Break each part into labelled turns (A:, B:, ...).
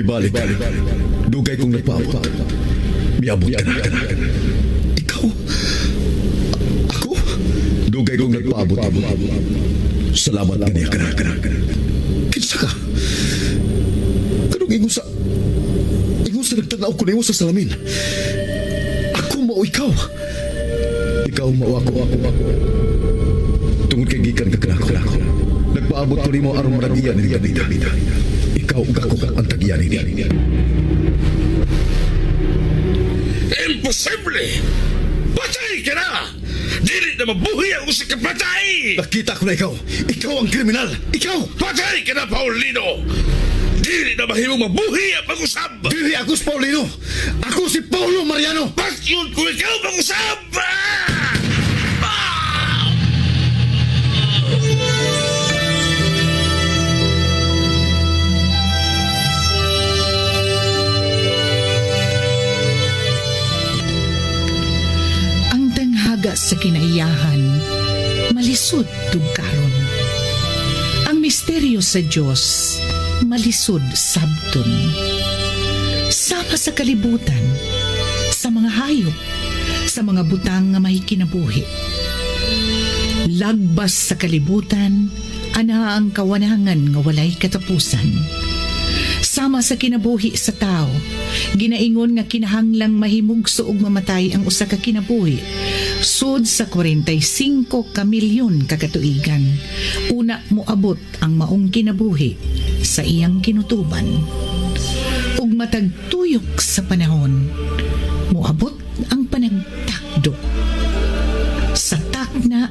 A: Mibalik ka. Dugay kong nagpaabot. Miabot ka na. Ikaw? Ako? Dugay kong nagpaabot. Salamat kaniya ka na. Kinsa ka? Kanong ingon sa nagtanaw ko nimo sa salamin. Ako mao ikaw. Ikaw mao ako. Tungod kay gikan ka kanako. Nagpaabot ko nimo aron managiya ni Davida. Ikaw ug ako ang tagiya nini.
B: Imposible! Patay ka na! Dili na mabuhi ang usa ka patay!
A: Nakita ko na ikaw! Ikaw ang kriminal! Ikaw!
B: Patay ka na, Paulino! Dili na mahimong mabuhi ang pag-usab!
A: Dili ako si Paulino! Ako si Paulo Mariano!
B: Patyon ko ikaw pag-usab!
C: Sa kinaiyahan, malisod tugkaron. Ang misteryo sa Diyos, malisod sabton. Sama sa kalibutan, sa mga hayop, sa mga butang nga may kinabuhi. Lagbas sa kalibutan, ana ang kawanangan nga walay katapusan. Sama sa kinabuhi sa tao, ginaingon nga kinahanglang mahimugso og mamatay ang usa ka kinabuhi. Sud sa 45 ka milyon ka katuigan, una moabot ang maong kinabuhi sa iyang kinutuban. Ug matag tuyok sa panahon, moabot ang panagtakdo. Sa takna,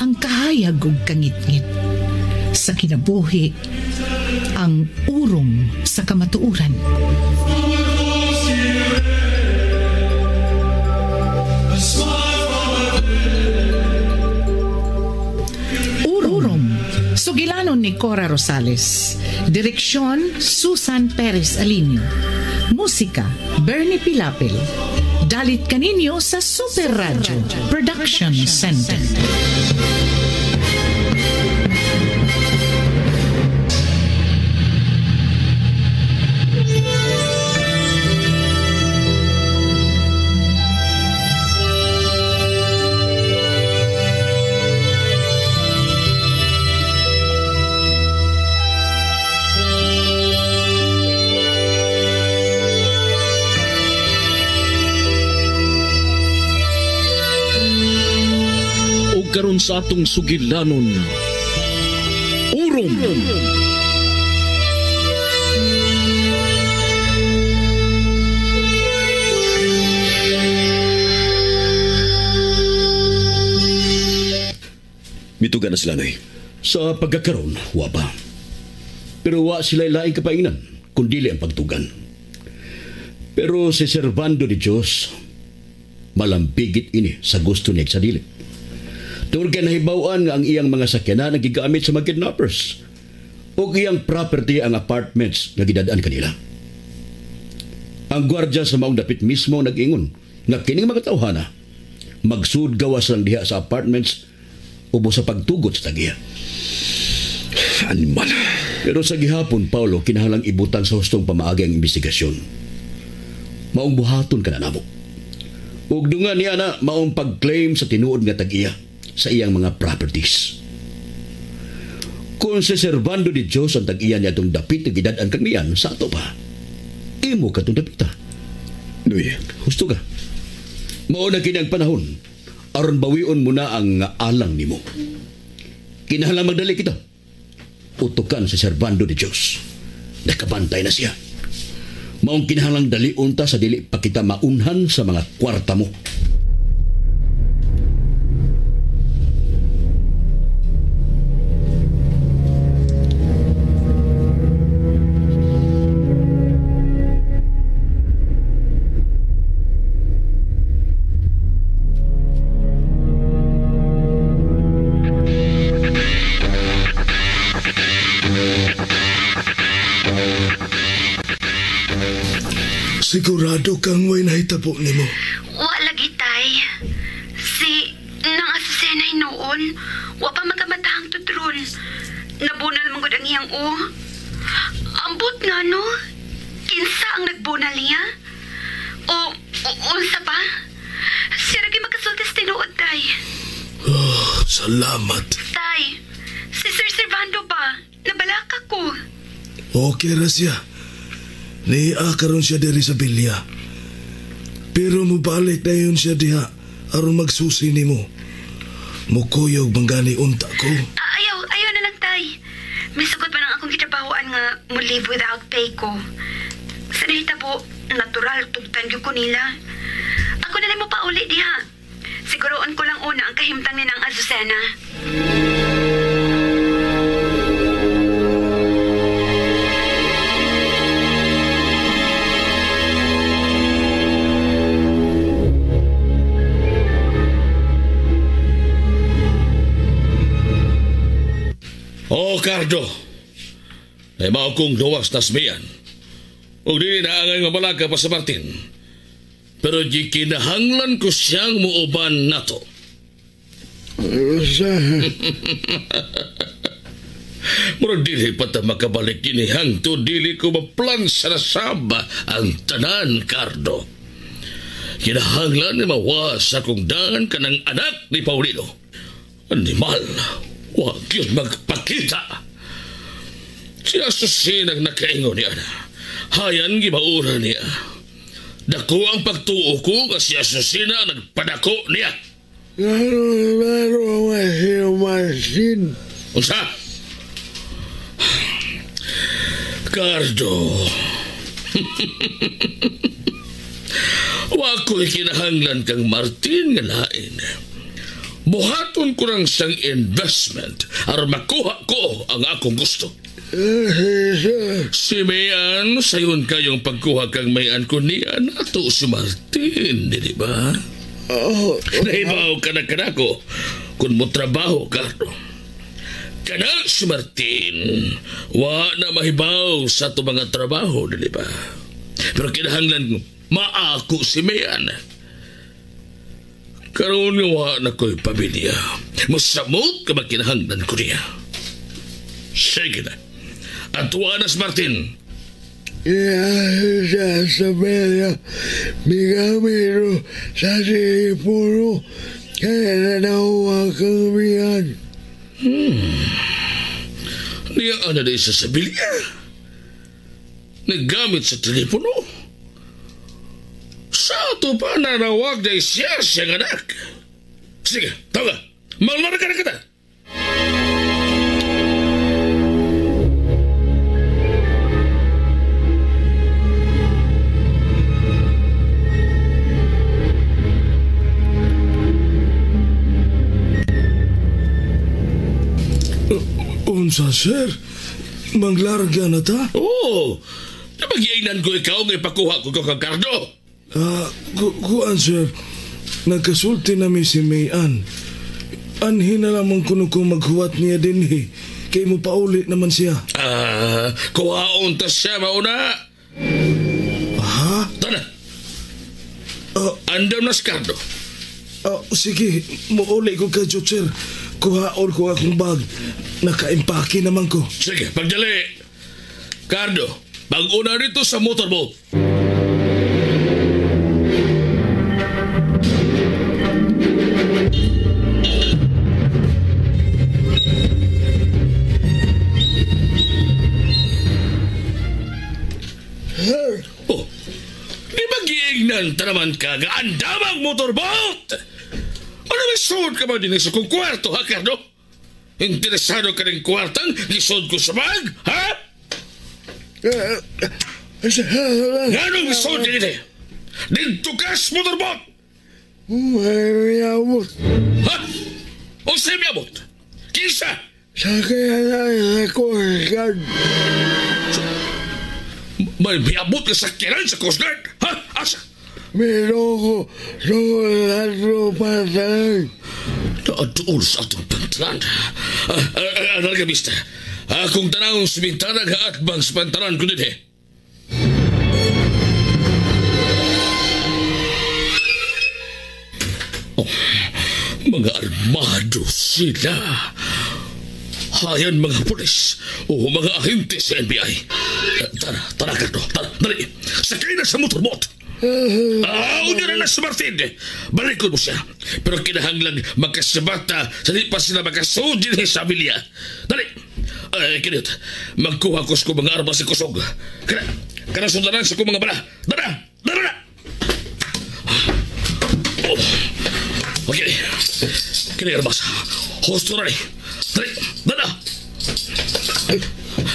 C: ang kahayag ug kangitngit. Sa kinabuhi, ang urong sa kamatuoran. Urong, sugilanon ni Cora Rosales. Direksyon, Susan Perez Alinio. Musika, Bernie Pilapil. Dalit kaninyo sa Super Radio Production Center.
B: Karon sa atong sugilanon, Urom.
D: Mituga na sila, Noy.
E: Sa pagkakaroon, wa pa. Pero wa sila laing kapainan, kundili ang pagtugan. Pero si Servando de Dios, malambigit ini sa gusto niya sa dili. Tungod kay nahibaw-an nga ang iyang mga sakyanan ang gigamit sa mga kidnappers ug iyang property ang apartments nga gidadaan kanila. Ang gwardiya sa maong dapit mismo nag-ingon nga kining mga tawhana magsud gawas lang diha sa apartments ubos sa pagtugot sa tagiya.
D: Animal.
E: Pero sa gihapon, Paulo, kinahanglang ibutang sa hustong pamaagi ang investigasyon. Maong buhaton ka na namo. Ug dungan niya na maong pag-claim sa tinuod nga tag-iya sa iyang mga properties. Kung si Servando de Dios ang tag-iya niya itong dapit na gidad-an kang niyan, sa ato pa. Imo ka itong dapita.
D: Noy,
E: husto ka. Mauna kini ang panahon, aron bawion mo na ang alang nimo. Kinahanglan magdali kita. Utukan si Servando de Dios. Nakabantay na siya. Maong kinahanglang dalion ta sa dili pa kita maunhan sa mga kwarta mo.
F: Sigurado kang way nahitabo nimo.
G: Wa lagi, tay. Si nang asusenay noon, wa pa matamatahang tutrol. Nabunal man gud ang iyang o. Ambot nga no, Kinsa ang nagbunal niya? O unsa pa? Siya lagi makasulti sa tinuod, Tay.
F: Oh, salamat.
G: Tay, si Sir Servando ba? Nabalaka ko.
F: Okay ra siya. Niya karon siya diri sa bilya. Pero mubalik na yun siya diha aron magsusi nimo. Mukuyog manggani unta ko.
G: Ayaw, ayaw na lang, Tay. Misugot pa nang akong gitrabahoan nga mo live without pay ko. Sa nahitabo, natural, tugtan gyud ko nila. Ako na lang mo pauli diha. Siguroon ko lang una ang kahimtang ni ng Azucena.
B: Oh, Cardo. Ay mao kong gawas tas miyan. Ug dili na angay mabalaka pa sa Martin. Pero gikinahanglan ko siyang muuban nato. Murag dili pa ta makabalik kini hangtod dili ko maplansa na saba ang tanan, Cardo. Kinahanglan ni mawas akong daan kanang anak ni Paulino. Animal, wag yun magpakita. Si Azucena ang nakaingon niya. Hayan gimaura niya. Dako ang pagtuo ko nga si Azucena ang nagpadako niya.
H: Laro si Martin.
B: Unsa? Cardo. Wa ko'y kinahanglan kang Martin nga lain. Buhaton ko lang siyang investment aron makuha ko ang akong gusto. Si Mayan, sayon kayong pagkuha kang Mayan ko niya nato si Martin, di ba? Oh, nahibaw ka na kanako kung mo trabaho, Cardo. Kana si Martin, wa na mahibaw sa ato mga trabaho, di ba? Pero kinahanglan maako si Mayan. Karon wa na ko'y pamilya. Masamot ka makinahanglan ko niya. Sige na. At tuwa na si Martin.
H: Iya, sa Bella, migamiro sa telepono, kaya nanawa kang miyan.
B: Niya na din sa Sevilla. Naggamit sa telepono. Sa ato pa nanawag na siya siyang anak. Sige, tawa. Maglarga na kita.
F: Unsa, sir? Manglarga na ta?
B: Oo. Napag-iinan ko ikaw nga ipakuha ko kang Cardo.
F: Kuan, sir. Nagkasulti nami si Mayan. Anhin na lamang kuno kung maghuwat niya din eh. Kay mo pauli naman siya.
B: Kuhaon ta siya mauna.
F: Ha?
B: Tana. Andam na si Cardo.
F: Sige, muuli ko kadyo, sir. Kuhaon ko akong bag. Nakaimpake naman ko.
B: Sige, pagdali. Cardo, pag-una rito sa motorboat. Oh, di ba giignan ta naman ka nga andamang motorboat? Ano may suod ka ba din sa kong kwarto, ha, Cardo? Interesado ka ng kwartang gisod ko sa bag, ha? Ganong gisod ka din eh? Dito ka sa motorboat!
H: May miyabot.
B: Ha? O sa miyabot? Kinsa?
H: Sa kaya na sa Coast Guard.
B: May miyabot ka sa kiran sa Coast Guard? Ha? Asa?
H: Meron ko sa pantalan.
B: Naadtuol sa atong pantalan. Ano ka, bista? Akong tanawang sa bintana gaatbang sa pantalan ko din eh. Oh, mga armado sila. Hayan mga pulis o mga ahente sa NBI. Tara, tara, Cardo. Tara, dali. Sakay na sa motorbot. Unya na na si Martin. Balikon mo siya. Pero kinahanglan magkasabata sa di pa sila makasud din sa Villa. Dali. Ay, kinit. Magkuha ko sa mga armas sa kusog. Kana sundaran sa kong mga bala. Dara! Dara na! Oh. Okay. Kini armas. Hosto na ni. Dali! Dara!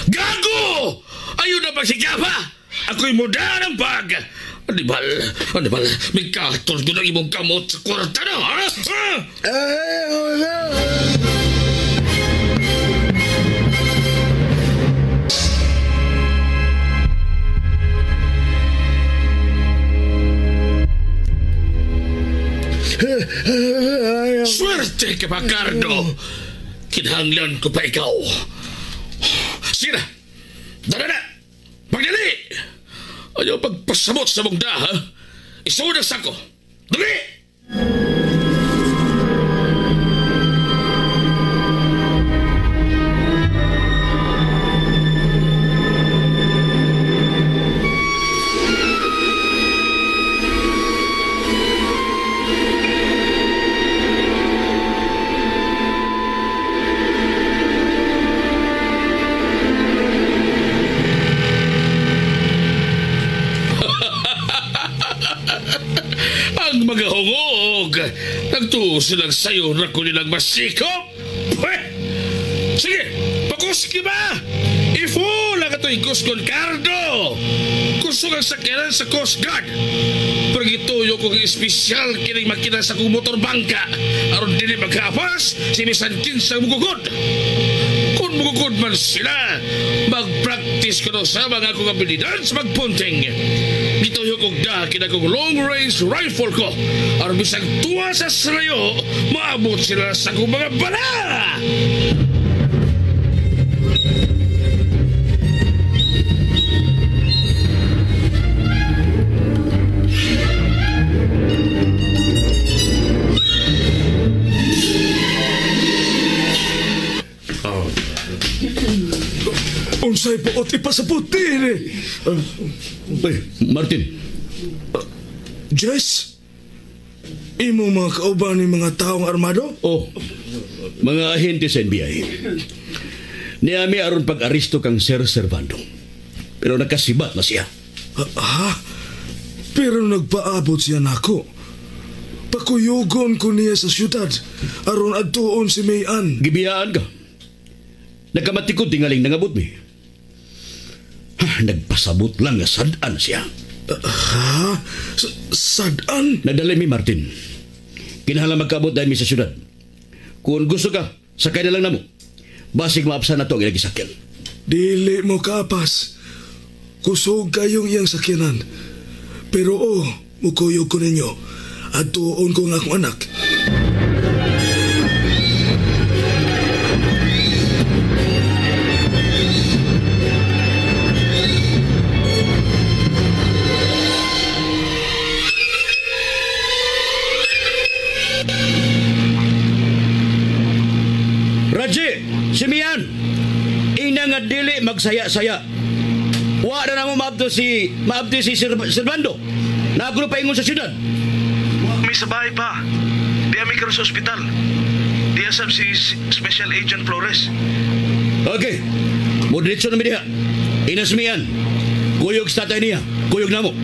B: Gago! Ayun na pagsigaba! Ako'y muda ng bag! Anibal, Anibal, may katol ko ng imong kamot sa kwarta na, ha?
H: Ay, wala!
B: Swerte ka pa, Cardo! Kinahanglan ko pa ikaw. Sige na! Dala na! Pagdali! Ayaw pagpasamot sa mong daha. Isuod ang sako. Dali! Ang mga hungog, nagtuo silang sayo na ko nilang masikop. Pweh! Sige, pakuski ba? Ifo lang ito'y Kusgon Cardo. Kusog ang sakyanan sa Coast Guard. Pero gituyo kong espesyal kining makina sa kong motor bangka. Aron dili magkapas, si bisan kinsang mugugod. Kung mugugod man sila, mag-practice ko na sa mga akong abilidad sa magpunting. Gituyo kong dakin akong long-range rifle ko. Aron bisag tuwa sa srayo, maabot sila sa akong mga bala!
F: Unsay puot ipasabot din eh.
E: Uy, Martin.
F: Jess? Imo mga kauban ni mga taong armado?
E: Oh, mga ahente sa NBI. Niami aron pag-aristo kang Sir Servando. Pero nakasibat na siya.
F: Ha? Pero nagpaabot siya nako. Pakuyugon ko niya sa syudad aron adtuon si Mayan.
E: Gibiyaan ka. Nagkamatikod tingaling nangabot mi. Nagpasabot lang nga sad-an siya.
F: Ha? Sad-an?
E: Nagdala mi, Martin. Kinahanglan magkaabot dahil mi sa syudad. Kung gusto ka, sakay na lang namo. Basig maapsan na to ang ilang sakyan.
F: Dili mo kapas. Kusog kayong iyang sakyanan. Pero oh, mukuyog ko ninyo. At tuon ko ang akong anak.
E: Raji, Simian, ina nga dili magsaya-saya. Wa na namo maabdo si Servando. Nagro pa ingon sa syudad.
I: May sa bahay pa. Di ami karon sa ospital. Di asab si Special Agent Flores.
E: Okay. Mo diretso na mi diha. Ina Simian. Kuyog sa tatay niya. Kuyog namo.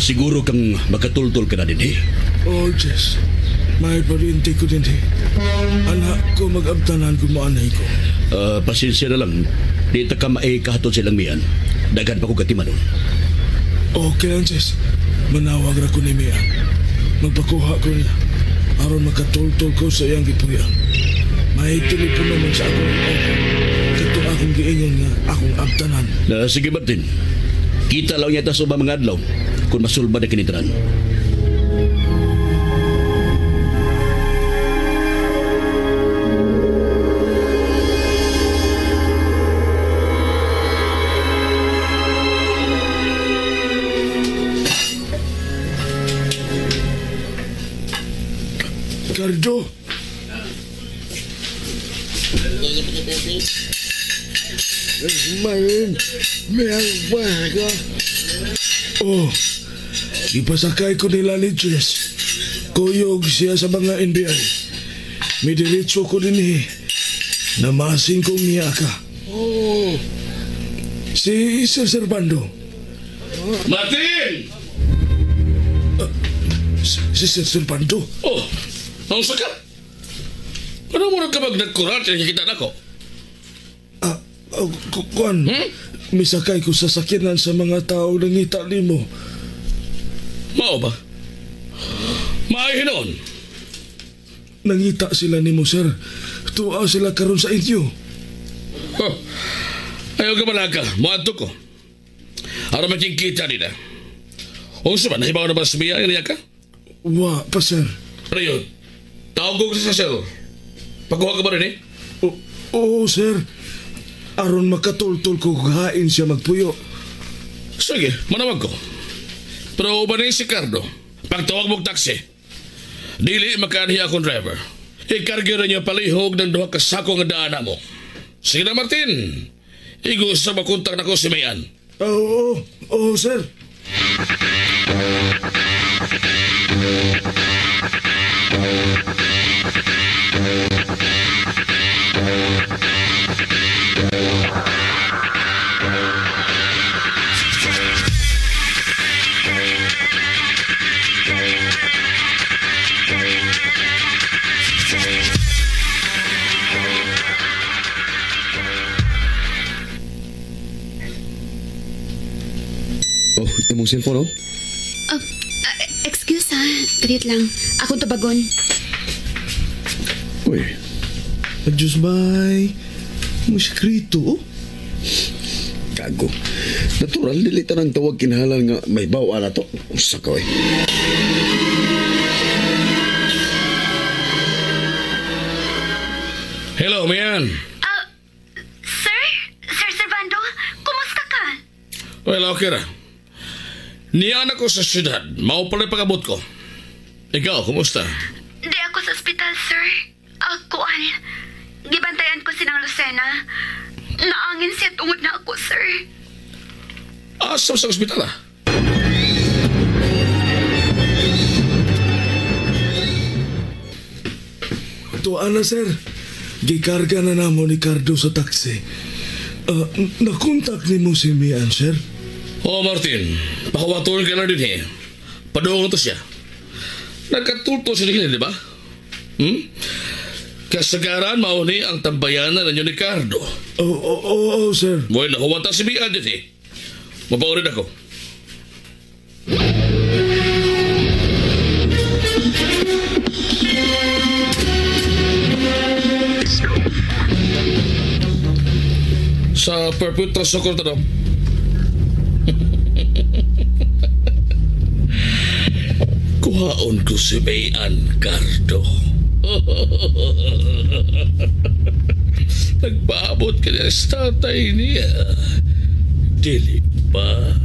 E: Siguro kang makatultol ka na din, eh?
F: Oh, Jess. May parinti ko din, eh. Anak ko mag-abtanan kung maanay ko.
E: Pasensya na lang. Di ta ka maikahatod silang mian. Daghan pa ko katimanon.
F: Okay lang, Jess. Manawag ra ko ni Mia. Magpakuha ko niya. Aron makatultol ko sa iyang gipuyan. May telepono man sa akong auto. Katong akong giingon nga akong abtanan.
E: Sige, Martin. Kita lang yata sa ubang mga adlaw kung masulba na kinitaran.
F: Cardo!
H: Marin, may ka.
F: Oh, ipasakay ko nila ni Jess. Kuyog siya sa mga NBI. May diretso ko din eh. Namasin kong niya ka.
H: Oh.
F: Si Sir Servando.
B: Martin!
F: Si Sir Servando?
B: Oh, ang saka. Ano mo na ka nagkurat na kita nako?
F: Kuan, misakay ko sa sakyanan sa mga tao nangita nimo.
B: Mao ba? Maayo noon.
F: Nangita sila nimo, sir. Tuwa sila karon sa inyo.
B: Oh, ayaw ka malaga. Muadto ko. Aron makikita nila. Unsa ba? Nahibaw na ba sa biya? Yan ka?
F: Wa pa, sir.
B: Ano yun? Tawag ko sa sir. Pagkuha ka ba rin eh?
F: Oo, sir. Aron makatultol ko kain siya magpuyo.
B: Sige, manawag ko. Pero uban si Cardo. Pagtawag mong taxi, dili makaanhi akong driver. Ikarga rin niya palihog ng duha ka sako nga daan mo. Sige na, Martin. Igo sa makontak na ko si Mayan.
F: Oo, oo, sir.
D: Oh, imong cellphone, oh?
G: Excuse ha, kadiyot lang. Akong tubagon.
D: Uy.
F: Diyos bay. Mo sekreto, oh.
A: Gago. Natural, dili tanang tawag kinahanglan nga may bawa na to. Usa ka, oy.
B: Hello, Mayan.
G: Sir? Sir Servando? Kumusta ka?
B: Well, okay ra. Niyaan ako sa syudad. Mao pala pag-abot ko. Ikaw, kumusta?
G: Di ako sa ospital, sir. Kuan. Gibantayan ko sinang Lucena. Naangin siya tungod na ako, sir.
B: Asa sa ospital, ah?
F: Tuan na, sir. Gikarga na namo ni Cardo sa taxi. Nakontak ni mo si Mian, sir?
B: Oh, Martin. Pakawatuin ka na din, eh. Paduong to siya. Nagkatulto siya din, di ba? Hmm? Kasagaran, mauni ang tambayanan ninyo ni Cardo.
F: Oo, sir.
B: Well, nakuwanta si Mian din, eh. Mapaurin ako. Sa Perpetual Socorro tanong. Kuhaon ko si Mayan, Cardo. Nagpaabot ka niya sa tatay niya. Dili ba?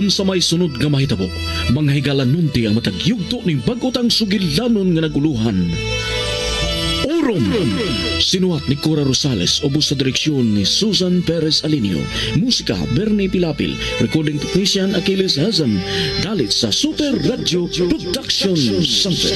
J: Unsa may sunod nga mahitabo, mga higalanunti ang matag yugto ning bag-o tang sugilanon nga naguluhan. Orom! Sinuhat ni Cora Rosales, ubos sa direksyon ni Susan Perez Alinio. Musika, Bernie Pilapil. Recording technician, Achilles Hazam. Dalit sa Super Radio Production Center.